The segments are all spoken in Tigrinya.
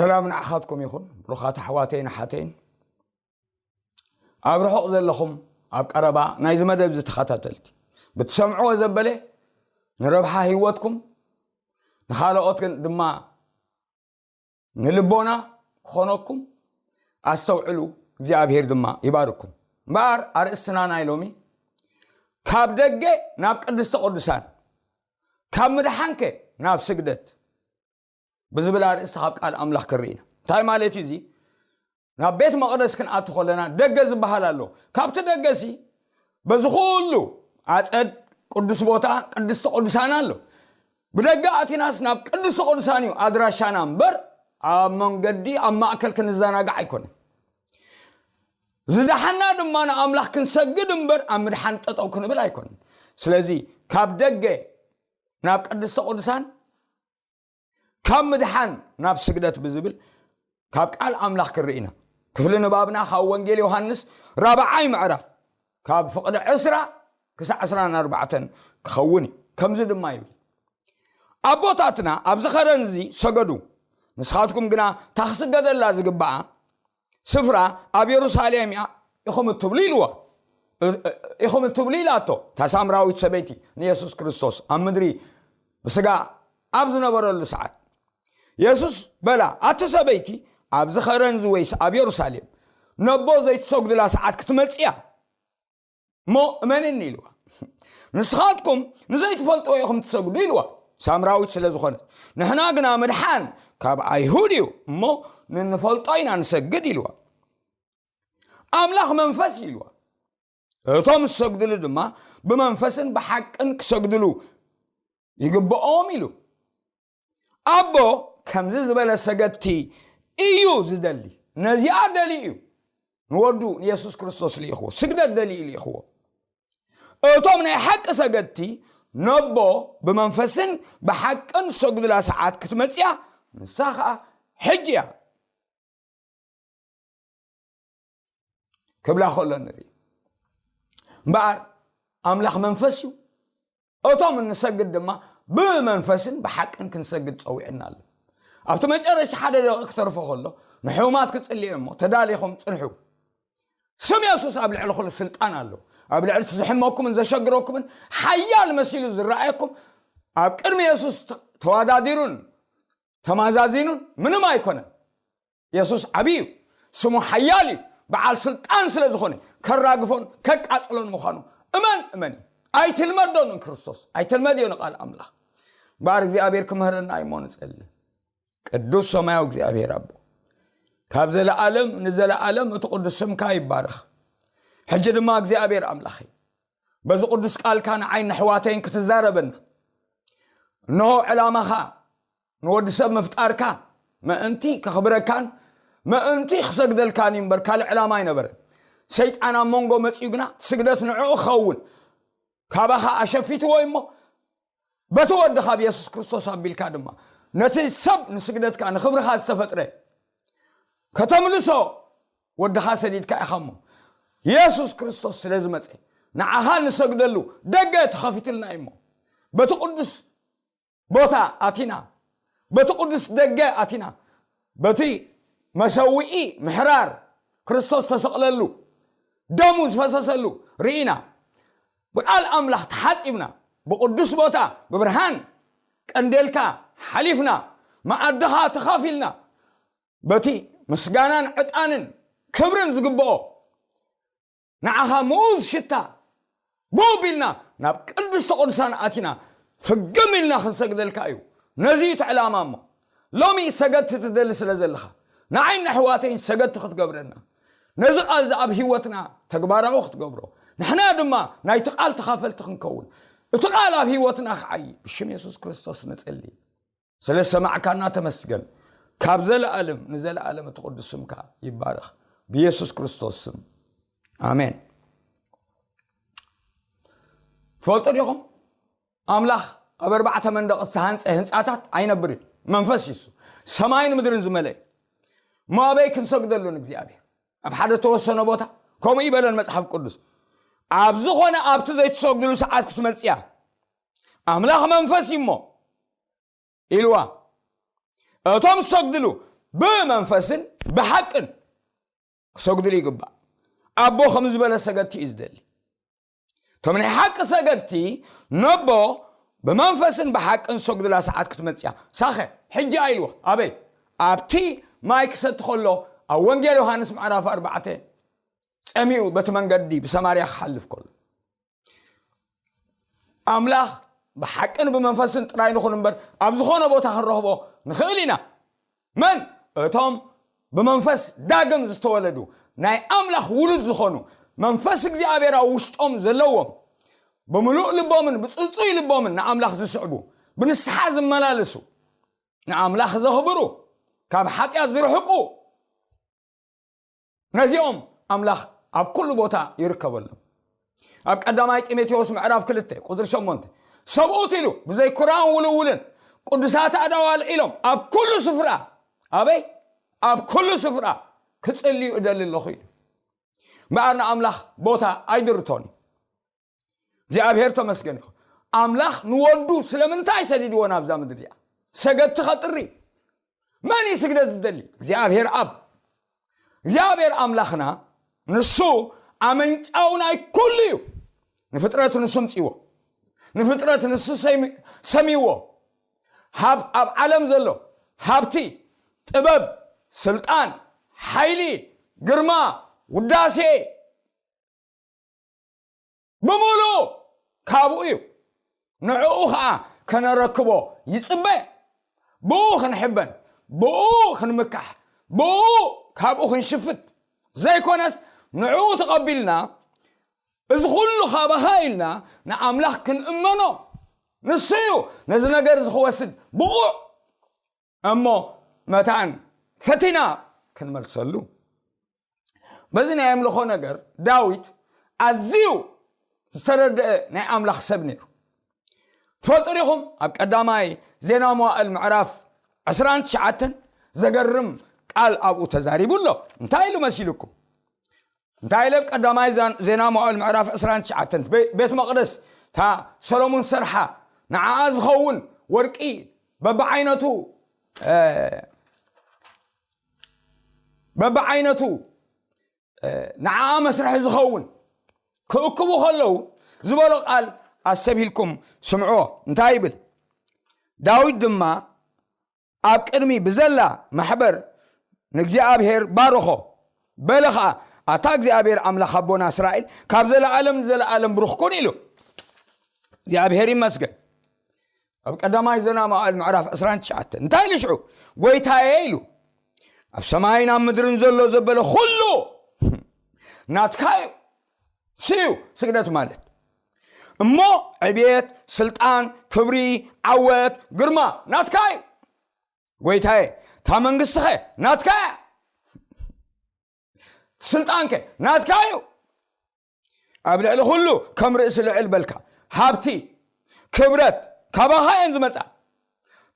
ሰላም ንዓኻትኩም ይኹን፣ ብሩኻት ኣሕዋተይን ኣሓተይን። ኣብ ርሑቕ ዘለኹም፣ ኣብ ቀረባ ናይዚ መደብ እዚ ተኸታተልቲ፣ ብትሰምዕዎ ዘበለ ንረብሓ ህይወትኩም፣ ንኻልኦት ግን ድማ ንልቦና ክኾነኩም ኣስተውዕሉ፣ እግዚኣብሔር ድማ ይባርኩም። እምበኣር ኣርእስትና ናይ ሎሚ፣ ካብ ደገ ናብ ቅድስተ ቅዱሳን፣ ካብ ምድሓንከ ናብ ስግደት ብዝብል ኣርእስቲ ካብ ቃል ኣምላኽ ክንርኢ ኢና። እንታይ ማለት እዩ እዚ? ናብ ቤት መቕደስ ክንኣቱ ከለና ደገ ዝበሃል ኣሎ። ካብቲ ደገሲ በዚ ኩሉ ኣጸድ ቅዱስ ቦታ ቅድስቲ ቅዱሳን ኣሎ። ብደገ ኣቲናስ ናብ ቅድስቲ ቅዱሳን እዩ ኣድራሻና እምበር ኣብ መንገዲ ኣብ ማእከል ክንዘናጋዕ ኣይኮነን። ዝደሓና ድማ ንኣምላኽ ክንሰግድ እምበር ኣብ ምድሓን ጠጠው ክንብል ኣይኮነን። ስለዚ ካብ ደገ ናብ ቅድስቲ ቅዱሳን ካብ ምድሓን ናብ ስግደት ብዝብል ካብ ቃል ኣምላኽ ክርኢ ኢና። ክፍሊ ንባብና ካብ ወንጌል ዮሃንስ ራብዓይ ምዕራፍ ካብ ፍቕዲ ዕስራ ክሳዕ ዕስራን ኣርባዕተን ክኸውን እዩ። ከምዚ ድማ ይብል፣ ኣቦታትና ኣብዚ ኸረን እዚ ሰገዱ፣ ንስኻትኩም ግና እታ ክስገደላ ዝግብኣ ስፍራ ኣብ የሩሳሌም እያ ኢኹም እትብሉ ኢልዋ። እ-፣ እ-፣ ኢኹም እትብሉ ኢላቶ እታ ሳምራዊት ሰበይቲ ንየሱስ ክርስቶስ ኣብ ምድሪ ብስጋ ኣብ ዝነበረሉ ሰዓት። የሱስ በላ፣ ኣቲ ሰበይቲ፣ ኣብዚ ኸረንዚ ወይስ ኣብ የሩሳሌም ነቦ ዘይትሰግዱላ ሰዓት ክትመጽእ እያ እሞ እመንኒ ኢልዋ። ንስኻትኩም ንዘይትፈልጥዎ ኢኹም ትሰግዱ ኢልዋ። ሳምራዊት ስለ ዝኾነት፣ ንሕና ግና ምድሓን ካብ ኣይሁድ እዩ እሞ ንንፈልጦ ኢና ንሰግድ ኢልዋ። ኣምላኽ መንፈስ እዩ ኢልዋ። እቶም ዝሰግድሉ ድማ ብመንፈስን ብሓቅን ክሰግድሉ ይግብኦም ኢሉ። ኣቦ ከምዚ ዝበለ ሰገድቲ እዩ ዝደሊ። ነዚኣ ደሊ እዩ ንወዱ ንየሱስ ክርስቶስ ልኢኽዎ። ስግደት ደሊ እዩ ልኢኽዎ። እቶም ናይ ሓቂ ሰገድቲ ነቦ ብመንፈስን ብሓቅን ዝሰግዱላ ሰዓት ክትመጽያ፣ ንሳ ኸኣ ሕጂ እያ ክብላ ከሎ ንርኢ። እምበኣር ኣምላኽ መንፈስ እዩ። እቶም እንሰግድ ድማ ብመንፈስን ብሓቅን ክንሰግድ ጸዊዕና ኣሎ። ኣብቲ መጨረሻ ሓደ ደቂቕ ክተርፎ ከሎ ንሕሙማት ክጽልየ እሞ ተዳሊኹም ጽንሑ። ስም የሱስ ኣብ ልዕሊ ኩሉ ስልጣን ኣሎ። ኣብ ልዕሊ እቲ ዝሕመኩምን ዘሸግረኩምን ሓያል መሲሉ ዝረኣየኩም ኣብ ቅድሚ የሱስ ተ-፣ ተዋዳዲሩን ተማዛዚኑን ምንም ኣይኮነን። የሱስ ዓብዪ እዩ። ስሙ ሓያል እዩ። በዓል ስልጣን ስለ ዝኾነ ከራግፎን ከቃጽሎን ምዃኑ እመን፣ እመን እዩ። ኣይትልመዶ ንክርስቶስ፣ ኣይትልመድዮ ንቃል ኣምላኽ። እምበኣር እግዚኣብሔር ክምህረና እሞ ንጸሊ። ቅዱስ ሰማያዊ እግዚኣብሔር ኣቦ፣ ካብ ዘለኣለም ንዘለኣለም እቲ ቅዱስ ስምካ ይባረኽ። ሕጂ ድማ እግዚኣብሔር ኣምላኸይ፣ በዚ ቅዱስ ቃልካ ንዓይ ንሕዋተይን ክትዛረበና፣ እንሆ ዕላማኻ ንወዲ ሰብ ምፍጣርካ ምእንቲ ከኽብረካን ምእንቲ ክሰግደልካን እዩ እምበር ካልእ ዕላማ ኣይነበረን። ሰይጣን ኣብ መንጎ መጺኡ ግና ስግደት ንዕኡ ክኸውን ካባኻ ኣሸፊትዎ እዩ እሞ፣ በቲ ወድኻ ብየሱስ ክርስቶስ ኣቢልካ ድማ ነቲ ሰብ ንስግደትካ ንኽብርኻ ዝተፈጥረ ከተምልሶ ወድኻ ሰዲድካ ኢኻ እሞ፣ የሱስ ክርስቶስ ስለ ዝመጸ ንዓኻ ንሰግደሉ ደገ ተኸፊትልና እዩ እሞ፣ በቲ ቅዱስ ቦታ ኣቲና፣ በቲ ቅዱስ ደገ ኣቲና፣ በቲ መሰውኢ ምሕራር ክርስቶስ ተሰቕለሉ፣ ደሙ ዝፈሰሰሉ ርኢና፣ ብቃል ኣምላኽ ተሓጺብና፣ ብቅዱስ ቦታ ብብርሃን ቀንዴልካ ሓሊፍና፣ መኣድኻ ተኻፊልና፣ በቲ ምስጋናን ዕጣንን ክብርን ዝግብኦ ንዓኻ ምኡዝ ሽታ ብኡ ቢልና ናብ ቅድስተ ቅዱሳን ኣቲና ፍግም ኢልና ክንሰግደልካ እዩ። ነዚ እዩ እቲ ዕላማ እሞ፣ ሎሚ ሰገድቲ ትደሊ ስለ ዘለኻ፣ ንዓይን ኣሕዋተይን ሰገድቲ ክትገብረና፣ ነዚ ቃል እዚ ኣብ ህይወትና ተግባራዊ ክትገብሮ፣ ንሕና ድማ ናይቲ ቃል ተኻፈልቲ ክንከውን፣ እቲ ቃል ኣብ ህይወትና ክዓዪ ብሽም የሱስ ክርስቶስ ንጽሊ። ስለ ሰማዕካና ተመስገን። ካብ ዘለኣለም ንዘለኣለም እቲ ቅዱስ ስምካ ይባረኽ። ብየሱስ ክርስቶስ ስም። ኣሜን። ትፈልጡ ዲኹም? ኣምላኽ ኣብ ኣርባዕተ መንደቕ ዝተሃንጸ ህንጻታት ኣይነብርን። መንፈስ እዩ እሱ። ሰማይን ምድርን ዝመልአ እዩ። እሞ ኣበይ ክንሰግደሉ ንእግዚኣብሔር? ኣብ ሓደ ተወሰነ ቦታ? ከምኡ ይበለን መጽሓፍ ቅዱስ። ኣብ ዝኾነ ኣብቲ ዘይትሰግድሉ ሰዓት ክትመጽእ እያ። ኣምላኽ መንፈስ እዩ እሞ ኢልዋ። እቶም ዝሰግድሉ ብመንፈስን ብሓቅን ክሰግድሉ ይግባእ። ኣቦ ከም ዝበለ ሰገድቲ እዩ ዝደሊ። እቶም ናይ ሓቂ ሰገድቲ ነቦ ብመንፈስን ብሓቅን ሰግዱላ ሰዓት ክትመጽያ ሳኸ ሕጂ ኣይልዎ። ኣበይ? ኣብቲ ማይ ክሰቲ ከሎ ኣብ ወንጌል ዮሃንስ ምዕራፍ ኣርባዕተ ጸሚኡ በቲ መንገዲ ብሰማርያ ክሓልፍ ከሎ ኣምላኽ ብሓቅን ብመንፈስን ጥራይ ንኹን እምበር ኣብ ዝኾነ ቦታ ክንረኽቦ ንኽእል ኢና። መን? እቶም ብመንፈስ ዳግም ዝተወለዱ ናይ ኣምላኽ ውሉድ ዝኾኑ መንፈስ እግዚኣብሔር ኣብ ውሽጦም ዘለዎም ብምሉእ ልቦምን ብጽጹይ ልቦምን ንኣምላኽ ዝስዕቡ ብንስሓ ዝመላለሱ ንኣምላኽ ዘኽብሩ ካብ ሓጢኣት ዝርሕቁ ነዚኦም ኣምላኽ ኣብ ኩሉ ቦታ ይርከበሉ። ኣብ ቀዳማይ ጢሞቴዎስ ምዕራፍ ክልተ ቁፅሪ ሸሞንተ ሰብኡት ኢሉ ብዘይ ኩራን ውልውልን ቅዱሳት ኣእዳው ኣልዒሎም ኣብ ኩሉ ስፍራ ኣበይ ኣብ ኩሉ ስፍራ ክፅልዩ እደሊ ኣለኹ ኢሉ። እምበኣር ንኣምላኽ ቦታ ኣይድርቶን እዩ። እግዚኣብሔር ተመስገን ይኹን። ኣምላኽ ንወዱ ስለምንታይ ሰዲድዎ ናብዛ ምድሪ እያ? ሰገድቲ ኸጥሪ። መን እዩ ስግደት ዝደሊ? እግዚኣብሔር ኣብ እግዚኣብሔር ኣምላኽና ንሱ ኣመንጫው ናይ ኩሉ እዩ። ንፍጥረት ንሱ ምፅዎ ንፍጥረት ንሱ ሰሚዎ። ኣብ ዓለም ዘሎ ሃብቲ፣ ጥበብ፣ ስልጣን፣ ሓይሊ፣ ግርማ፣ ውዳሴ ብምሉእ ካብኡ እዩ። ንዕኡ ኸዓ ከነረክቦ ይጽበ። ብኡ ክንሕበን፣ ብኡ ክንምካሕ፣ ብኡ ካብኡ ክንሽፍት ዘይኮነስ ንዕኡ ተቐቢልና እዚ ኩሉ ካባኻ ኢልና ንኣምላኽ ክንእመኖ ንሱ እዩ ነዚ ነገር እዚ ክወስድ ብቑዕ። እሞ መታን ፈቲና ክንመልሰሉ። በዚ ናይ ኣምልኾ ነገር ዳዊት ኣዝዩ ዝተረድአ ናይ ኣምላኽ ሰብ ነይሩ። ትፈልጡ ዲኹም? ኣብ ቀዳማይ ዜና መዋእል ምዕራፍ ዕስራን ትሽዓተን ዘገርም ቃል ኣብኡ ተዛሪቡ ኣሎ። እንታይ ኢሉ መሲልኩም? እንታይ ኢለ ኣብ ቀዳማይ ዜና መዋእል ምዕራፍ ዕስራን ትሽዓተን ቤት መቕደስ እታ ሰሎሙን ሰርሓ ንዓኣ ዝኸውን ወርቂ በብዓይነቱ በብዓይነቱ ንዓኣ መስርሒ ዝኸውን ክእክቡ ከለዉ ዝበሎ ቃል ኣስተብሂልኩም ስምዕዎ። እንታይ ይብል? ዳዊት ድማ ኣብ ቅድሚ ብዘላ ማሕበር ንእግዚኣብሔር ባርኾ በለ ኸዓ፣ ኣታ እግዚኣብሔር ኣምላኽ ኣቦና እስራኤል ካብ ዘለኣለም ንዘለኣለም ብሩኽ ኩን ኢሉ። እግዚኣብሔር ይመስገን። ኣብ ቀዳማይ ዜና መዋእል ምዕራፍ ዕስራን ትሽዓተን እንታይ ኢሉ ሽዑ? ጎይታየ ኢሉ፣ ኣብ ሰማይን ኣብ ምድርን ዘሎ ዘበለ ኩሉ ናትካ እዩ። ስዩ ስግደት ማለት እሞ ዕብየት፣ ስልጣን፣ ክብሪ፣ ዓወት፣ ግርማ ናትካ እዩ። ጎይታየ፣ እታ መንግስትኸ ናትካ እያ። ስልጣንከ ናትካ እዩ። ኣብ ልዕሊ ኩሉ ከም ርእሲ ልዕል በልካ። ሃብቲ፣ ክብረት ካባኻ እየን ዝመጻ።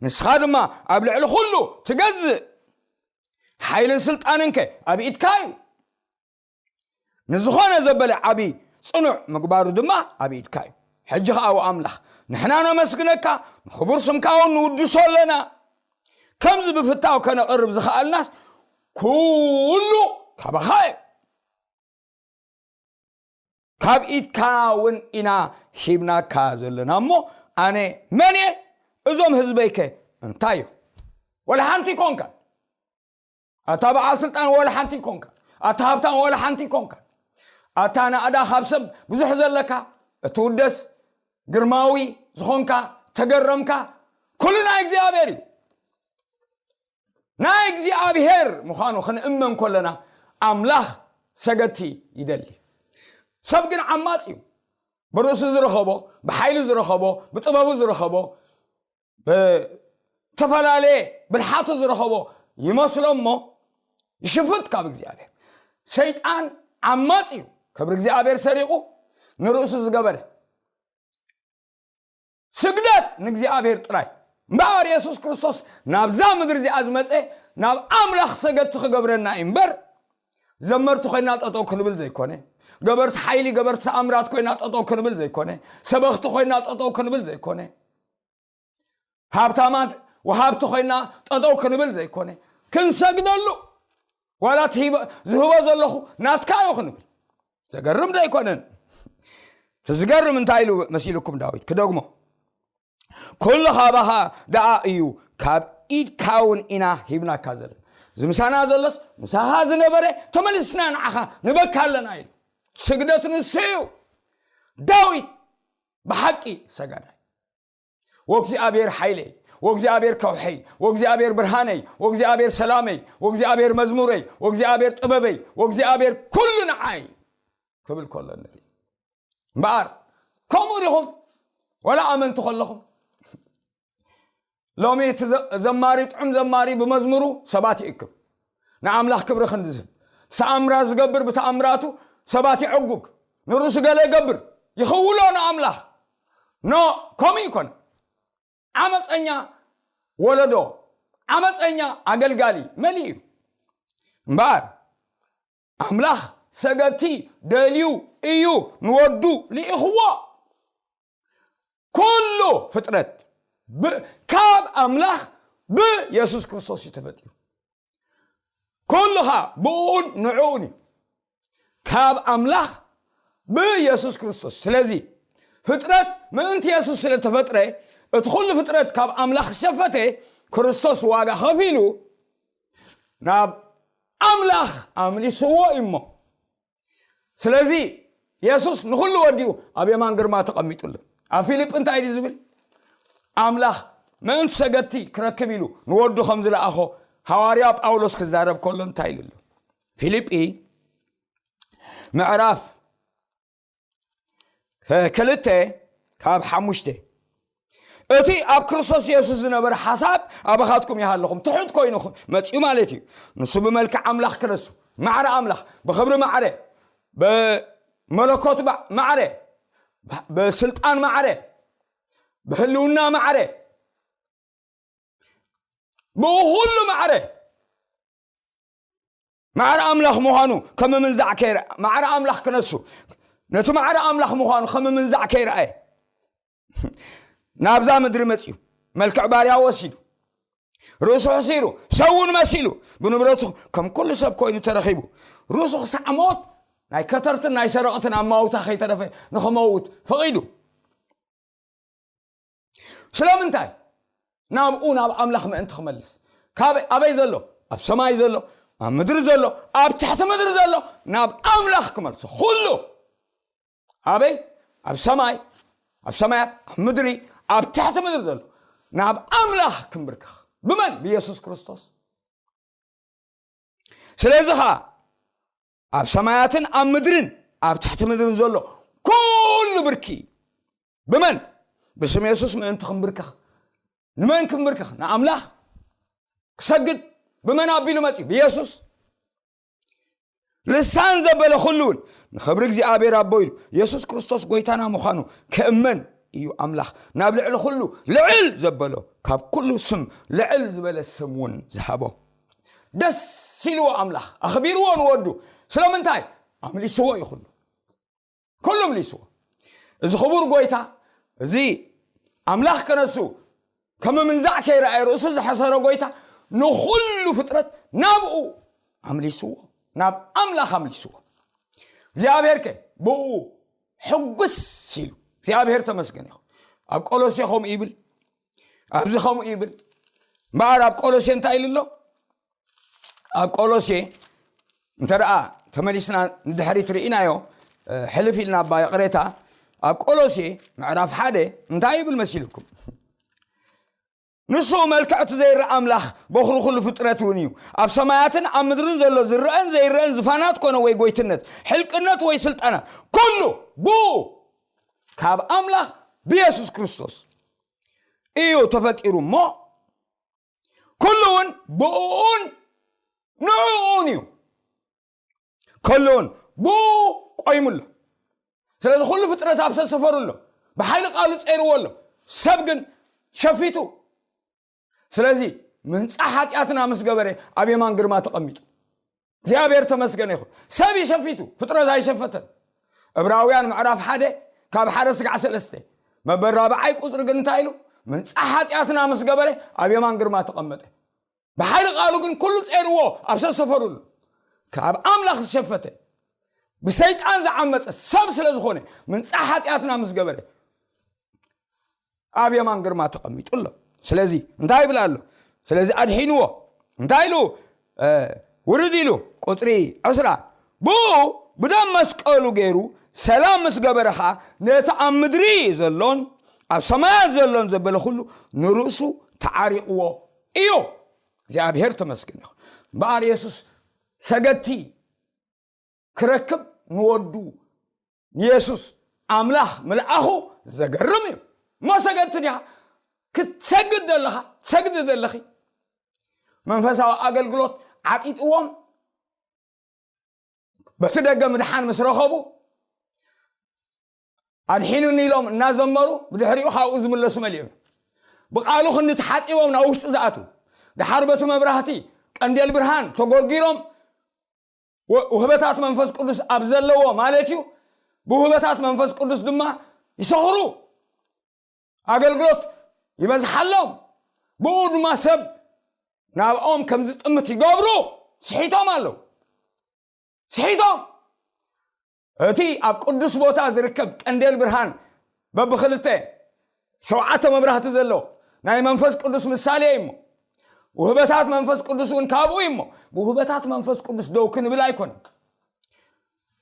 ንስኻ ድማ ኣብ ልዕሊ ኩሉ ትገዝእ። ሓይልን ስልጣንንከ ኣብ ኢድካ እዩ። ንዝኾነ ዘበለ ዓቢ ጽኑዕ ምግባሩ ድማ ኣብ ኢድካ እዩ። ሕጂ ኸኣ ኣምላኽ ንሕና ነመስግነካ፣ ንኽቡር ስምካ እውን ንውድሶ ኣለና። ከምዚ ብፍታው ከነቕርብ ዝኸኣልናስ ኩሉ ካባኻ እዩ። ካብ ኢድካ እውን ኢና ሂብናካ ዘለና እሞ ኣነ መን እየ? እዞም ህዝበይከ እንታይ እዮም? ወላ ሓንቲ ይኮንካን። ኣታ በዓል ስልጣን ወላ ሓንቲ ይኮንካ፣ ኣታ ሃብታም ወላ ሓንቲ ይኮንካ፣ ኣታ ናእዳ ካብ ሰብ ብዙሕ ዘለካ፣ እትውደስ ግርማዊ ዝኾንካ፣ ተገረምካ፣ ኩሉ ናይ እግዚኣብሔር እዩ። ናይ እግዚኣብሔር ምዃኑ ክንእመን ከለና ኣምላኽ ሰገድቲ ይደሊ። ሰብ ግን ዓማፅ እዩ። ብርእሱ ዝረኸቦ፣ ብሓይሉ ዝረኸቦ፣ ብጥበቡ ዝረኸቦ ብተፈላለየ ብልሓቱ ዝረኸቦ ይመስሎ እሞ ይሽፍት ካብ እግዚኣብሔር። ሰይጣን ዓማፅ እዩ። ክብሪ እግዚኣብሔር ሰሪቑ ንርእሱ ዝገበረ። ስግደት ንእግዚኣብሔር ጥራይ እምበኣር የሱስ ክርስቶስ ናብዛ ምድሪ እዚኣ ዝመፀ ናብ ኣምላኽ ሰገድቲ ክገብረና እዩ እምበር ዘመርቲ ኮይና ጠጠው ክንብል ዘይኮነ፣ ገበርቲ ሓይሊ ገበርቲ ተኣምራት ኮይና ጠጠው ክንብል ዘይኮነ፣ ሰበኽቲ ኮይና ጠጠው ክንብል ዘይኮነ፣ ሃብታማት ወሃብቲ ኮይና ጠጠው ክንብል ዘይኮነ፣ ክንሰግደሉ፣ ዋላ እቲ ሂበ-፣ ዝህቦ ዘለኹ ናትካ እዩ ክንብል። ዘገርም ዶ ኣይኮነን? እቲ ዝገርም እንታይ ኢሉ መሲልኩም ዳዊት? ክደግሞ፣ "ኩሉ ካባኻ ደኣ እዩ፣ ካብ ኢድካ እውን ኢና ሂብናካ ዘለና። እዚ ምሳና ዘሎስ ምሳኻ ዝነበረ፣ ተመሊስና ንዓኻ ንበካ ኣለና" ኢሉ። ስግደት ንሱ እዩ። ዳዊት ብሓቂ ሰጋዳይ። "ወእግዚኣብሔር ሓይለይ፣ ወእግዚኣብሔር ከውሐይ፣ ወእግዚኣብሔር ብርሃነይ፣ ወእግዚኣብሔር ሰላመይ፣ ወእግዚኣብሔር መዝሙረይ፣ ወእግዚኣብሔር ጥበበይ፣ ወእግዚኣብሔር ኩሉ ንዓይ" ክብል ከሎ ንርኢ። እምበኣር ከምኡ ዲኹም? ዋላ ኣመንቲ ከለኹም? ሎሚ እቲ ዘ-፣ ዘማሪ፣ ጥዑም ዘማሪ ብመዝሙሩ ሰባት ይእክብ፣ ንኣምላኽ ክብሪ ክንዲ ዝህብ፣ ተኣምራት ዝገብር ብተኣምራቱ ሰባት ይዕጉግ፣ ንርእሱ ገለ ይገብር፣ ይኽውሎ ንኣምላኽ። ኖ፣ ከምኡ ይኮነ። ዓመፀኛ ወለዶ፣ ዓመፀኛ ኣገልጋሊ መሊኡ እዩ። እምበኣር ኣምላኽ ሰገድቲ ደልዩ እዩ፣ ንወዱ ልኢኽዎ። ኩሉ ፍጥረት ብ-፣ ካብ ኣምላኽ ብየሱስ ክርስቶስ እዩ ተፈጢሩ። ኩሉ ኸኣ ብእኡን ንዕኡን እዩ። ካብ ኣምላኽ ብየሱስ ክርስቶስ። ስለዚ ፍጥረት ምእንቲ የሱስ ስለ ተፈጥረ፣ እቲ ኩሉ ፍጥረት ካብ ኣምላኽ ዝሸፈተ፣ ክርስቶስ ዋጋ ከፊሉ ናብ ኣምላኽ ኣምሊስዎ እዩ እሞ። ስለዚ የሱስ ንኹሉ ወዲኡ ኣብ የማን ግርማ ተቐሚጡሉ። ኣብ ፊልጲ እንታይ ድዩ ዝብል? ኣምላኽ ምእንቲ ሰገድቲ ክረክብ ኢሉ ንወዱ ከም ዝለኣኾ ሃዋርያ ጳውሎስ ክዛረብ ከሎ እንታይ ኢሉ ኣሎ? ፊልጲ ምዕራፍ ክልተ ካብ ሓሙሽተ፣ "እቲ ኣብ ክርስቶስ የሱስ ዝነበረ ሓሳብ ኣባኻትኩም ይሃለኹም" ትሑት ኮይኑ መጺኡ ማለት እዩ። ንሱ ብመልክዕ ኣምላኽ ክነሱ፣ ማዕረ ኣምላኽ፣ ብኽብሪ ማዕረ፣ ብመለኮት ባ-፣ ማዕረ፣ ብ-፣ ብስልጣን ማዕረ፣ ብህልውና ማዕረ፣ ብኡ ኩሉ ማዕረ፣ ማዕረ ኣምላኽ ምዃኑ ከም ምንዛዕ ከይረ-፣ ማዕረ ኣምላኽ ክነሱ፣ ነቲ ማዕረ ኣምላኽ ምዃኑ ከም ምንዛዕ ከይረኣየ፣ ናብዛ ምድሪ መጺኡ፣ መልክዕ ባርያ ወሲዱ፣ ርእሱ ሕሲሩ፣ ሰብ እውን መሲሉ፣ ብንብረቱ ከም ኩሉ ሰብ ኮይኑ ተረኺቡ፣ ርእሱ ክሳዕ ሞት ናይ ከተርትን ናይ ሰረቕትን ኣማውታ ከይተረፈ ንኽመውት ፈቒዱ። ስለምንታይ? ናብኡ፣ ናብ ኣምላኽ ምእንቲ ክመልስ። ካብ ኣበይ ዘሎ? ኣብ ሰማይ ዘሎ፣ ኣብ ምድሪ ዘሎ፣ ኣብ ትሕቲ ምድሪ ዘሎ፣ ናብ ኣምላኽ ክመልሶ። ኩሉ ኣበይ? ኣብ ሰማይ፣ ኣብ ሰማያት፣ ኣብ ምድሪ፣ ኣብ ትሕቲ ምድሪ ዘሎ፣ ናብ ኣምላኽ ክንብርከኽ። ብመን? ብየሱስ ክርስቶስ። ስለዚ ኸኣ ኣብ ሰማያትን ኣብ ምድርን ኣብ ትሕቲ ምድርን ዘሎ ኩሉ ብርኪ እዩ። ብመን? ብስም የሱስ ምእንቲ ክንብርከኽ። ንመን ክንብርከኽ? ንኣምላኽ ክሰግድ። ብመን ኣቢሉ መጺኡ? ብየሱስ። ልሳን ዘበለ ኩሉ እውን ንኽብሪ እግዚኣብሔር ኣቦ ኢሉ የሱስ ክርስቶስ ጐይታና ምዃኑ ክእመን እዩ ኣምላኽ ናብ ልዕሊ ኩሉ ልዕል ዘበሎ፣ ካብ ኩሉ ስም ልዕል ዝበለ ስም እውን ዝሃቦ። ደስ ኢልዎ ኣምላኽ፣ ኣኽቢርዎ ንወዱ። ስለምንታይ? ኣምሊስዎ እዩ ኩሉ። ኩሉ ኣምሊስዎ። እዚ ክቡር ጐይታ፣ እዚ ኣምላኽ ከነሱ ከም ምንዛዕ ከይረኣየ ርእሱ ዝሐሰረ ጐይታ፣ ንኹሉ ፍጥረት ናብኡ ኣምሊስዎ፣ ናብ ኣምላኽ ኣምሊስዎ። እግዚኣብሔር ከ ብኡ ሕጉስ ኢሉ፣ እግዚኣብሔር ተመስገን ይኹን። ኣብ ቆሎሴ ከምኡ ይብል፣ ኣብዚ ከምኡ ይብል። እምበኣር ኣብ ቆሎሴ እንታይ ኢሉ ኣሎ? ኣብ ቆሎሴ እንተ ደኣ ተመሊስና ንድሕሪት ርኢናዮ፣ እ፣ ሕልፍ ኢልና እባ ይቕሬታ። ኣብ ቆሎሴ ምዕራፍ ሓደ እንታይ ይብል መሲልኩም? "ንሱ መልክዕ እቲ ዘይረኣ ኣምላኽ፣ በኹሪ ኩሉ ፍጥረት እውን እዩ። ኣብ ሰማያትን ኣብ ምድርን ዘሎ ዝረአን ዘይረአን ዝፋናት ኮነ ወይ ጐይትነት፣ ሕልቅነት ወይ ስልጣናት፣ ኩሉ ብኡ ካብ ኣምላኽ ብየሱስ ክርስቶስ እዩ ተፈጢሩ እሞ፣ ኩሉ እውን ብእኡን ንዕኡን እዩ። ኩሉ እውን ብኡ ቆይሙ ኣሎ። ስለዚ ኩሉ ፍጥረት ኣብ ሰሰፈሩ ኣሎ። ብሓይሊ ቃሉ ጸይርዎ ኣሎ። ሰብ ግን ሸፊቱ። ስለዚ ምንጻሕ ሓጢኣትና ምስ ገበረ ኣብ የማን ግርማ ተቐሚጡ። እግዚኣብሔር ተመስገነ ይኹን። ሰብ እዩ ሸፊቱ፣ ፍጥረት ኣይሸፈተን። ዕብራውያን ምዕራፍ ሓደ ካብ ሓደ ስጋዕ ሰለስተ መበል ራብዓይ ቁጽሪ ግን እንታይ ኢሉ? ምንጻሕ ሓጢኣትና ምስ ገበረ ኣብ የማን ግርማ ተቐመጠ። ብሓይሊ ቃሉ ግን ኩሉ ጸይርዎ ኣብ ሰሰፈሩሉ። ካብ ኣምላኽ ዝሸፈተ፣ ብሰይጣን ዝዓመፀ ሰብ ስለ ዝኾነ፣ ምንጻሕ ሓጢኣትና ምስ ገበረ፣ ኣብ የማን ግርማ ተቐሚጡ ኣሎ። ስለዚ እንታይ ይብል ኣሎ? ስለዚ ኣድሒንዎ። እንታይ ኢሉ? እ፣ ውርድ ኢሉ፣ ቁጽሪ ዕስራ፣ ብኡ ብደም መስቀሉ ገይሩ ሰላም ምስ ገበረ ኸኣ፣ ነቲ ኣብ ምድሪ ዘሎን ኣብ ሰማያት ዘሎን ዘበለ ኩሉ ንርእሱ ተዓሪቕዎ እዩ። እግዚኣብሔር ተመስገን ይኹን። እምበኣር የሱስ ሰገድቲ ክረክብ ንወዱ ንየሱስ ኣምላኽ ምልኣኹ ዘገርም እዩ። እሞ ሰገድቲ ዲኻ? ክትሰግድ ዘለኻ፣ ትሰግዲ ዘለኺ? መንፈሳዊ ኣገልግሎት ዓጢጥዎም፣ በቲ ደገ ምድሓን ምስ ረኸቡ፣ ኣድሒኑኒ ኢሎም እናዘመሩ፣ ብድሕሪኡ ካብኡ ዝምለሱ መሊኦም እዮም። ብቃሉ ክንዲ ተሓጺቦም ናብ ውሽጢ ዝኣትዉ፣ ደሓር በቲ መብራህቲ ቀንዴል ብርሃን ተጎርጊሮም፣ ወ-፣ ውህበታት መንፈስ ቅዱስ ኣብ ዘለዎ ማለት እዩ። ብውህበታት መንፈስ ቅዱስ ድማ ይሰኽሩ፣ ኣገልግሎት ይበዝሓሎም። ብኡ ድማ ሰብ ናብኦም ከም ዝጥምት ይገብሩ። ስሒቶም ኣለዉ። ስሒቶም። እቲ ኣብ ቅዱስ ቦታ ዝርከብ ቀንዴል ብርሃን በብኽልተ ሸውዓተ መብራህቲ ዘለዎ ናይ መንፈስ ቅዱስ ምሳሌ እዩ እሞ፣ ውህበታት መንፈስ ቅዱስ እውን ካብኡ እዩ እሞ፣ ብውህበታት መንፈስ ቅዱስ ደው ክንብል ኣይኮነን።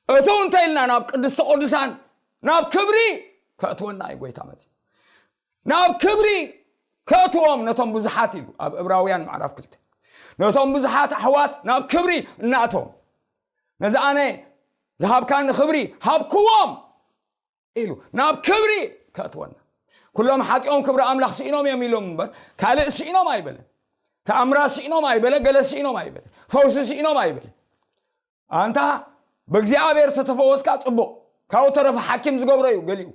እቱ እንተ ኢልና ናብ ቅድስተ ቅዱሳን፣ ናብ ክብሪ ከእትወና እዩ ጎይታ መጺኡ። ናብ ክብሪ ከእትዎም ነቶም ብዙሓት ኢሉ ኣብ ዕብራውያን ምዕራፍ ክልተ። ነቶም ብዙሓት ኣሕዋት ናብ ክብሪ እናእተዎም፣ ነዚ ኣነ ዝሃብካኒ ክብሪ ሃብክዎም ኢሉ ናብ ክብሪ ከእትወና። ኩሎም ሓጢኦም ክብሪ ኣምላኽ ስኢኖም እዮም ኢሎም እምበር፣ ካልእ ስኢኖም ኣይበለን። ተኣምራት ስኢኖም ኣይበለ፣ ገለ ስኢኖም ኣይበለ፣ ፈውሲ ስኢኖም ኣይበለ። ኣንታ ብእግዚኣብሔር ተተፈወስካ ጽቡቕ፣ ካብኡ ተረፈ ሓኪም ዝገብሮ እዩ ገሊኡ።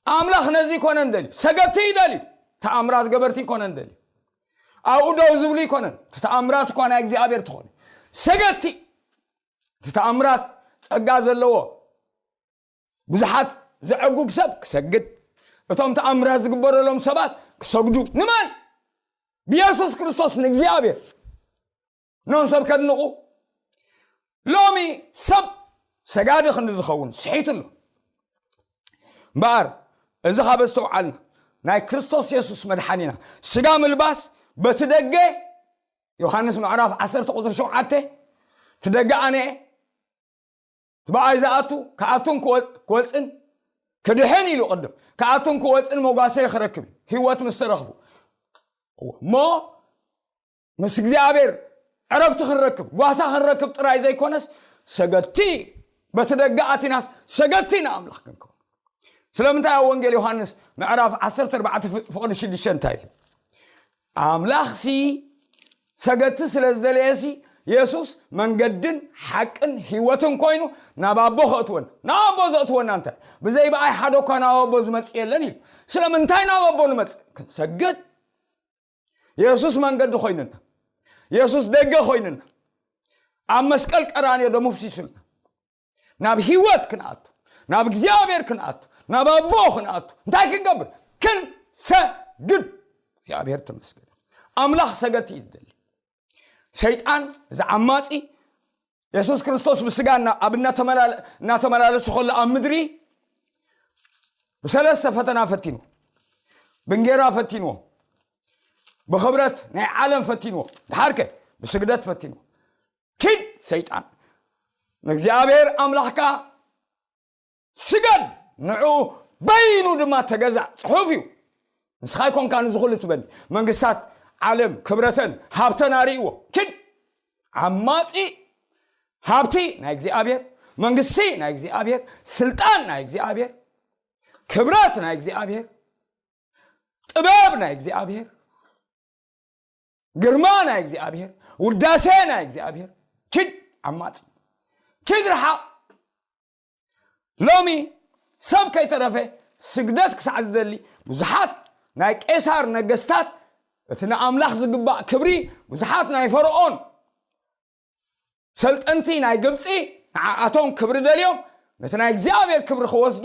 ኣምላኽ ነዚ ይኮነን ደልዩ፣ ሰገድቲ እዩ ደልዩ፣ ተኣምራት ገበርቲ ይኮነን ደልዩ። ኣብኡ ደው ዝብሉ ይኮነን፣ እቲ ተኣምራት እኳ ናይ እግዚኣብሔር ትኾነ። ሰገድቲ፣ እቲ ተኣምራት ጸጋ ዘለዎ፣ ብዙሓት ዘዕጉግ ሰብ ክሰግድ፣ እቶም ተኣምራት ዝግበረሎም ሰባት ክሰግዱ። ንመን? ብየሱስ ክርስቶስ ንእግዚኣብሔር። ኖን ሰብ ከድንቑ። ሎሚ ሰብ ሰጋዲ ክንዲ ዝኸውን ስሒቱ ኣሎ። እምበኣር እዚ ካብ ኣስተውዓልና፣ ናይ ክርስቶስ የሱስ መድሓኒና ስጋ ምልባስ በቲ ደገ፣ ዮሃንስ ምዕራፍ ዓሰርተ ቁጽሪ ሸውዓተ፣ እቲ ደገ ኣነ እቲ ብኣይ ዝኣቱ ክኣቱን ክወ-፣ ክወፅን ክድሕን ኢሉ ቅድም ክኣቱን ክወፅን መጓሰ ክረክብ እዩ። ህይወት ምስ ተረኽቡ እሞ ምስ እግዚኣብሔር ዕረፍቲ ክንረክብ፣ ጓሳ ክንረክብ ጥራይ ዘይኮነስ፣ ሰገድቲ በቲ ደገ ኣቲናስ ሰገድቲ ንኣምላኽ ክንከውን። ስለምንታይ ኣብ ወንጌል ዮሃንስ ምዕራፍ ዓሰርተ ኣርባዕተ ፍ-፣ ፍቕዲ ሽዱሽተ እንታይ ኢሉ? ኣምላኽሲ ሰገድቲ ስለ ዝደለየሲ፣ የሱስ መንገድን ሓቅን ህይወትን ኮይኑ ናብ ኣቦ ከእትወና። ናብ ኣቦ ዘእትወና እንታይ? ብዘይ ብኣይ ሓደ እኳ ናብ ኣቦ ዝመጽእ የለን ኢሉ። ስለምንታይ ናብ ኣቦ ንመጽእ? ክንሰግድ። የሱስ መንገዲ ኮይንና። የሱስ ደገ ኮይንና። ኣብ መስቀል ቀራንዮ ደሙ ፍሲሱልና። ናብ ህይወት ክንኣቱ፣ ናብ እግዚኣብሔር ክንኣቱ፣ ናብ ኣቦ ክንኣቱ፣ እንታይ ክንገብር? ክንሰግድ። እግዚኣብሔር ተመስገን። ኣምላኽ ሰገድቲ እዩ ዝደሊ። ሰይጣን፣ እዚ ዓማጺ፣ የሱስ ክርስቶስ ብስጋ እና-፣ ኣብ እናተመላለ-፣ እናተመላለሰ ከሎ ኣብ ምድሪ ብሰለስተ ፈተና ፈቲኑ። ብእንጌራ ፈቲንዎ። ብኽብረት ናይ ዓለም ፈቲንዎ። ድሓርከ ብስግደት ፈቲንዎ። ኪድ ሰይጣን፣ ንእግዚኣብሔር ኣምላኽካ ስገድ፣ ንዕኡ በይኑ ድማ ተገዛእ። ጽሑፍ እዩ። ንስኻ ኣይኮንካን እዚ ኩሉ ትበኒ። መንግስታት ዓለም ክብረተን ሃብተን ኣርእይዎ። ኪድ ዓማጺ፣ ሃብቲ ናይ እግዚኣብሔር፣ መንግስቲ ናይ እግዚኣብሔር፣ ስልጣን ናይ እግዚኣብሔር፣ ክብረት ናይ እግዚኣብሔር፣ ጥበብ ናይ እግዚኣብሔር፣ ግርማ ናይ እግዚኣብሔር፣ ውዳሴ ናይ እግዚኣብሔር። ኪድ ዓማጺ፣ ኪድ ርሓቕ። ሎሚ ሰብ ከይተረፈ ስግደት ክሳዕ ዝደሊ፣ ብዙሓት ናይ ቄሳር ነገስታት፣ እቲ ንኣምላኽ ዝግባእ ክብሪ፣ ብዙሓት ናይ ፈርዖን ሰልጠንቲ ናይ ግብፂ ንዓኣቶም ክብሪ ደልዮም ነቲ ናይ እግዚኣብሔር ክብሪ ክወስዱ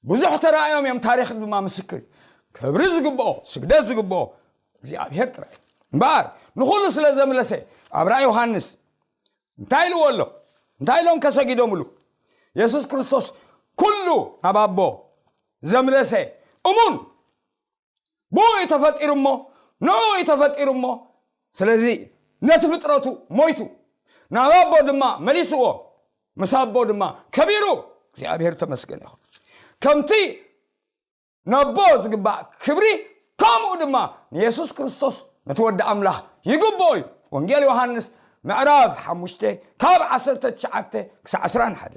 ብዙሕ ተራእዮም እዮም። ታሪኽ ድማ ምስክር እዩ። ክብሪ ዝግብኦ፣ ስግደት ዝግብኦ እግዚኣብሔር ጥራይ። እምበኣር ንኹሉ ስለ ዘምለሰ፣ ኣብ ራእይ ዮሃንስ እንታይ ኢልዎ ኣሎ? እንታይ ኢሎም ከሰጊዶምሉ? የሱስ ክርስቶስ ኩሉ ናብ ኣቦ ዘምለሰ እሙን፣ ብኡ እዩ ተፈጢሩ እሞ፣ ንኡ እዩ ተፈጢሩ እሞ፣ ስለዚ ነቲ ፍጥረቱ ሞይቱ ናብ ኣቦ ድማ መሊስዎ፣ ምስ ኣቦ ድማ ከቢሩ። እግዚኣብሔር ተመስገን ይኹን። ከምቲ ነቦ ዝግባእ ክብሪ፣ ከምኡ ድማ ንየሱስ ክርስቶስ ነቲ ወዲ ኣምላኽ ይግብኦ እዩ። ወንጌል ዮሃንስ ምዕራፍ ሓሙሽተ ካብ ዓሰርተ ትሽዓተ ክሳዕ ዕስራን ሓደ።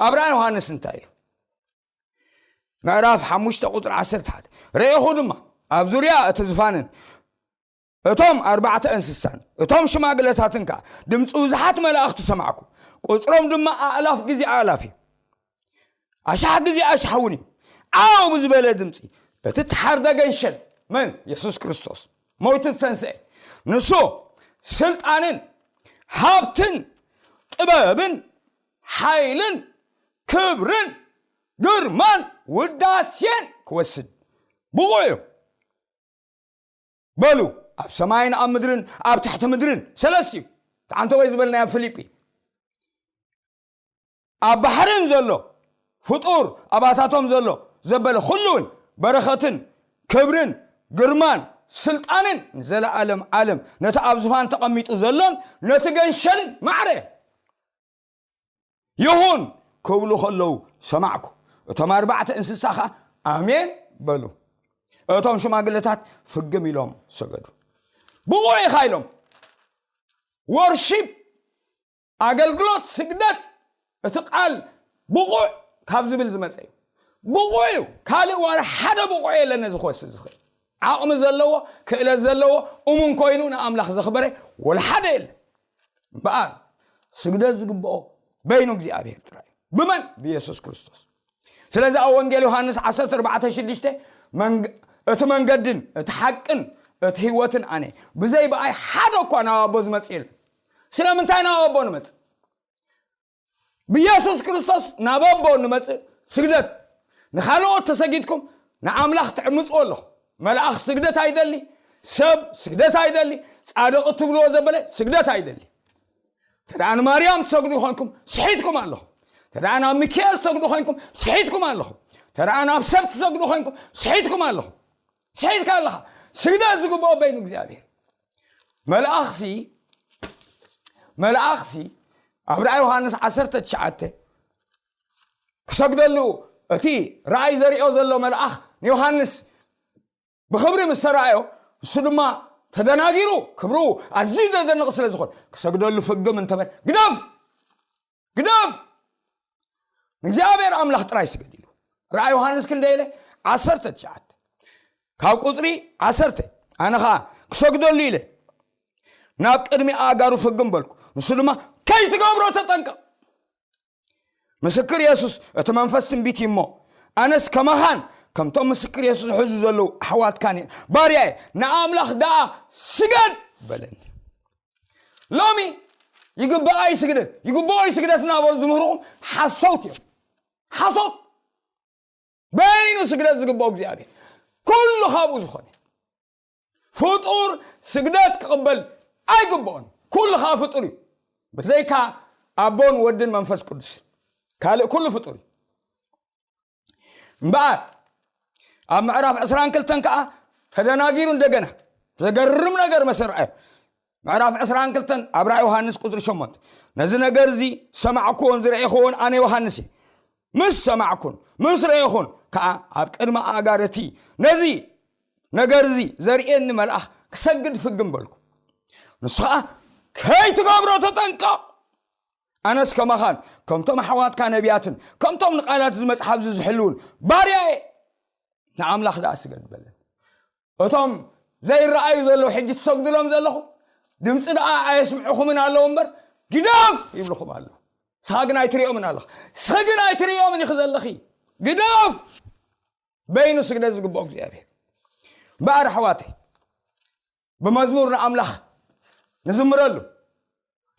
ኣብ ራእይ ዮሃንስ እንታይ ኢሉ? ምዕራፍ ሓሙሽተ ቁጽሪ ዓሰርተ ሓደ፣ ረኤኹ ድማ ኣብ ዙርያ እቲ ዝፋንን እቶም ኣርባዕተ እንስሳን እቶም ሽማግለታትን ከኣ ድምፂ ብዙሓት መላእኽቲ ሰማዕኩ። ቁፅሮም ድማ ኣእላፍ ግዜ ኣእላፍ እዩ፣ ኣሻሕ ግዜ ኣሻሕ እውን እዩ። ዓው ብዝበለ ድምፂ እቲ ተሓርደ ገንሸል፣ መን? የሱስ ክርስቶስ፣ ሞይቱ ዝተንስአ፣ ንሱ ስልጣንን ሃብትን ጥበብን ሓይልን ክብርን ግርማን ውዳሴን ክወስድ ብቑዕ እዩ። በሉ፣ ኣብ ሰማይን ኣብ ምድርን ኣብ ትሕቲ ምድርን ሰለስቲኡ፣ ተዓንተ ወይ ዝበልናዮ ኣብ ፊልጲ፣ ኣብ ባሕርን ዘሎ ፍጡር፣ ኣባታቶም ዘሎ ዘበለ ኩሉውን በረኸትን ክብርን ግርማን ስልጣንን ንዘለኣለም ዓለም ነቲ ኣብ ዙፋን ተቐሚጡ ዘሎን ነቲ ገንሸልን ማዕረ ይኹን ክብሉ ከለዉ ሰማዕኩ። እቶም ኣርባዕተ እንስሳ ኸኣ ኣሜን በሉ። እቶም ሽማግለታት ፍግም ኢሎም ሰገዱ። ብቑዕ ኢኻ ኢሎም። ወርሺፕ፣ ኣገልግሎት፣ ስግደት፣ እቲ ቃል ብቑዕ ካብ ዝብል ዝመጸ እዩ። ብቑዕ እዩ። ካልእ ዋላ ሓደ ብቑዕ የለን ነዚ ክወስድ ዝኽእል። ዓቕሚ ዘለዎ፣ ክእለት ዘለዎ፣ እሙን ኮይኑ ንኣምላኽ ዘኽበረ ወላ ሓደ የለን። እምበኣር ስግደት ዝግብኦ በይኑ እግዚኣብሔር ጥራይ እዩ። ብመን? ብየሱስ ክርስቶስ። ስለዚ ኣብ ወንጌል ዮሃንስ ዓሰርተ ኣርባዕተ ሽዱሽተ፣ መንግ-፣ እቲ መንገድን እቲ ሓቅን እቲ ህይወትን ኣነ፣ ብዘይ ብኣይ ሓደ እኳ ናብ ኣቦ ዝመጽእ የለን። ስለምንታይ ናብ ኣቦ ንመጽእ? ብየሱስ ክርስቶስ ናብ ኣቦ ንመጽእ ስግደት። ንኻልኦት ተሰጊድኩም ንኣምላኽ ትዕምጽዎ ኣለኹም። መልኣኽ ስግደት ኣይደሊ፣ ሰብ ስግደት ኣይደሊ፣ ጻድቕ እትብልዎ ዘበለ ስግደት ኣይደሊ። ተደኣ ንማርያም ትሰግዱ ኮይንኩም ስሒትኩም ኣለኹም። ተደኣ ናብ ሚካኤል ትሰግዱ ኮይንኩም ስሒትኩም ኣለኹም። ተደኣ ናብ ሰብ ትሰግዱ ኮይንኩም ስሒትኩም ኣለኹም። ስሒትካ ኣለኻ። ስግደት ዝግብኦ በይኑ እግዚኣብሔር። መልኣኽሲ፣ መልኣኽሲ ኣብ ራእይ ዮሃንስ ዓሰርተ ትሽዓተ ክሰግደሉ፣ እቲ ራእይ ዘሪኦ ዘሎ መልኣኽ ንዮሃንስ ብኽብሪ ምስ ተራእዮ፣ እሱ ድማ ተደናጊሩ፣ ክብሩ ኣዝዩ ዘደንቕ ስለ ዝኾነ፣ ክሰግደሉ ፍግም እንተበል፣ ግደፍ! ግደፍ! ንእግዚኣብሔር ኣምላኽ ጥራይ ስገድ ኢሉ። ራእይ ዮሃንስ ክንደይ ኢለ? ዓሰርተ ትሽዓተ። ካብ ቁጽሪ ዓሰርተ፣ ኣነ ኸኣ ክሰግደሉ ኢለ ናብ ቅድሚ ኣእጋሩ ፍግም በልኩ። ንሱ ድማ፣ "ከይትገብሮ ተጠንቀቕ!" ምስክር የሱስ፣ እቲ መንፈስ ትንቢት እዩ እሞ፣ ኣነስ ከማኻን ከምቶም ምስክር የሱስ ዝሕዙ ዘለዉ ኣሕዋትካን እየ። ባርያ እየ፣ ንኣምላኽ ደኣ ስገድ በለኒ። ሎሚ ይግብኣ እዩ ስግደት፣ ይግብኦ እዩ ስግደት እናበሉ ዝምህርኹም ሓሰውት እዮም። ሓሶት። በይኑ ስግደት ዝግብኦ እግዚኣብሔር፣ ኩሉ ካብኡ ዝኾነ ፍጡር ስግደት ክቕበል ኣይግብኦን። ኩሉ ከዓ ፍጡር እዩ፣ ብዘይካ ኣቦን ወድን መንፈስ ቅዱስ ካልእ ኩሉ ፍጡር እዩ። እምበኣር ኣብ ምዕራፍ ዕስራን ክልተን ከዓ ተደናጊሩ እንደገና ዘገርም ነገር መሰ ረኣዮ። ምዕራፍ ዕስራን ክልተን ኣብ ራእይ ዮሃንስ ቁፅሪ ሸሞንተ፣ "ነዚ ነገር እዚ ሰማዕኩዎን ዝረኤኽዎን ኣነ ዮሃንስ እየ። ምስ ሰማዕኩን ምስ ረኤኹን ከዓ ኣብ ቅድሚ ኣእጋር እቲ ነዚ ነገር እዚ ዘርእየኒ መልኣኽ ክሰግድ ፍግም በልኩ። ንሱ ከዓ፣ 'ከይትገብሮ ተጠንቀቕ! ኣነስ ከማኻን ከምቶም ኣሕዋትካ ነቢያትን ከምቶም ንቃላት እዚ መጽሓፍ እዚ ዝሕልውን ባርያ እየ። ንኣምላኽ ደኣ ስገድ' በለኒ። እቶም ዘይረኣዩ ዘለዉ፣ ሕጂ ትሰግዱሎም ዘለኹም፣ ድምፂ ደኣ ኣየስምዑኹምን ኣለዉ እምበር፣ ግደፍ ይብልኹም ኣለዉ። ንስኻ ግን ኣይትሪኦምን ኣለኻ። ንስኺ ግን ኣይትሪኦምን ኢኺ ዘለኺ። ግደፍ! በይኑ ስግደት ዝግብኦ እግዚኣብሔር። እምበኣር ኣሕዋተይ፣ ብመዝሙር ንኣምላኽ ንዝምረሉ፣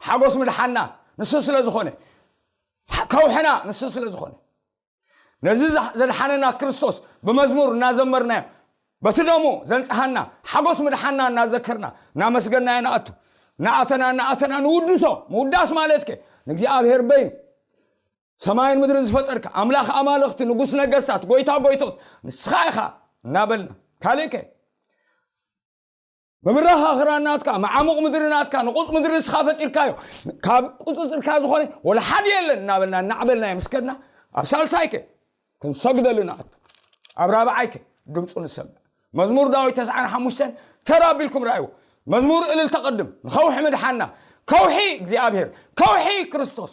ሓጎስ ምድሓና ንሱ ስለ ዝኾነ፣ ከውሕና ንሱ ስለ ዝኾነ፣ ነዚ ዘ-፣ ዘድሓነና ክርስቶስ ብመዝሙር እናዘመርናዮ፣ በቲ ደሙ ዘንጽሃና ሓጎስ ምድሓና እናዘከርና እናመስገናዮ ንኣቱ። እናኣተና እናኣተና ንውድሶ። ምውዳስ ማለትከ ንእግዚኣብሔር በይኑ ሰማይን ምድርን ዝፈጠርካ ኣምላኽ ኣማልኽቲ ንጉስ ነገስታት ጎይታ ጎይቶት ንስኻ ኢኻ እናበልና ካልእከ ምብራኻኽራ ናትካ መዓሙቕ ምድሪ ናትካ ንቑፅ ምድሪ ንስኻ ፈጢርካዮ ካብ ቁፅፅርካ ዝኾነ ወላ ሓደ የለን እናበልና እናዕበልና የመስገና። ኣብ ሳልሳይከ ክንሰግደሉ ንኣቱ። ኣብ ራብዓይከ ድምፁ ንሰምዕ። መዝሙር ዳዊት ተስዓን ሓሙሽተን ተራ ኣቢልኩም ረኣይዎ። መዝሙር እልል ተቐድም ንኸውሒ ምድሓና። ከውሒ እግዚኣብሔር፣ ከውሒ ክርስቶስ።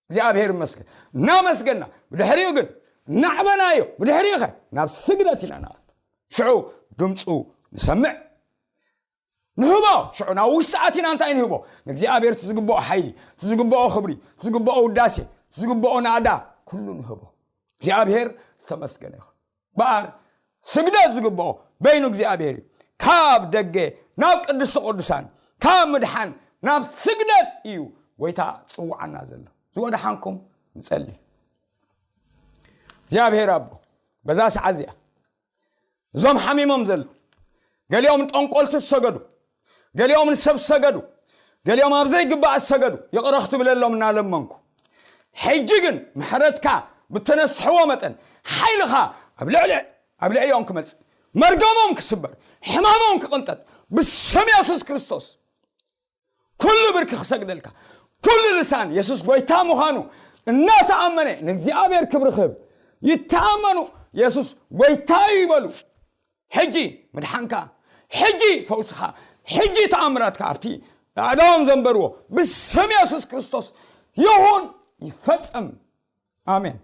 እግዚኣብሔር ይመስገን። እናመስገና ብድሕሪኡ ግን እናዕበናዮ ብድሕሪኡ ኸ ናብ ስግደት ኢና ንኣቱ። ሽዑ ድምፁ ንሰምዕ። ንህቦ ሽዑ ናብ ውሽጢ ኣቲና እንታይ ንህቦ? ንእግዚኣብሔር እቲ ዝግብኦ ሓይሊ፣ እቲ ዝግብኦ ክብሪ፣ እቲ ዝግብኦ ውዳሴ፣ እቲ ዝግብኦ ናእዳ ኩሉ ንህቦ። እግዚኣብሔር ዝተመስገነ ይኹን። በኣር ስግደት ዝግብኦ በይኑ እግዚኣብሔር እዩ። ካብ ደገ ናብ ቅድስቲ ቅዱሳን ካብ ምድሓን ናብ ስግደት እዩ ጎይታ ዝፅውዓና ዘሎ። ዝወድሓንኩም ንጸሊ። እግዚኣብሔር ኣቦ በዛ ሰዓት እዚኣ እዞም ሓሚሞም ዘለዉ ገሊኦም ንጠንቆልቲ ዝሰገዱ፣ ገሊኦም ንሰብ ዝሰገዱ፣ ገሊኦም ኣብ ዘይግባእ ዝሰገዱ ይቕረ ክትብለሎም እናለመንኩ፣ ሕጂ ግን ምሕረትካ ብተነስሕዎ መጠን ሓይልኻ ኣብ ልዕሊ ኣብ ልዕሊኦም ክመጽእ፣ መርገሞም ክስበር፣ ሕማሞም ክቕንጠጥ ብስም የሱስ ክርስቶስ ኩሉ ብርኪ ክሰግደልካ፣ ኩሉ ልሳን የሱስ ጎይታ ምዃኑ እናተኣመነ ንእግዚኣብሔር ክብሪ ክህብ ይተኣመኑ። የሱስ ጎይታ እዩ ይበሉ። ሕጂ ምድሓንካ፣ ሕጂ ፈውስኻ፣ ሕጂ ተኣምራትካ ኣብቲ ኣእዳዎም ዘንበርዎ ብስም የሱስ ክርስቶስ ይኹን ይፈጸም። ኣሜን።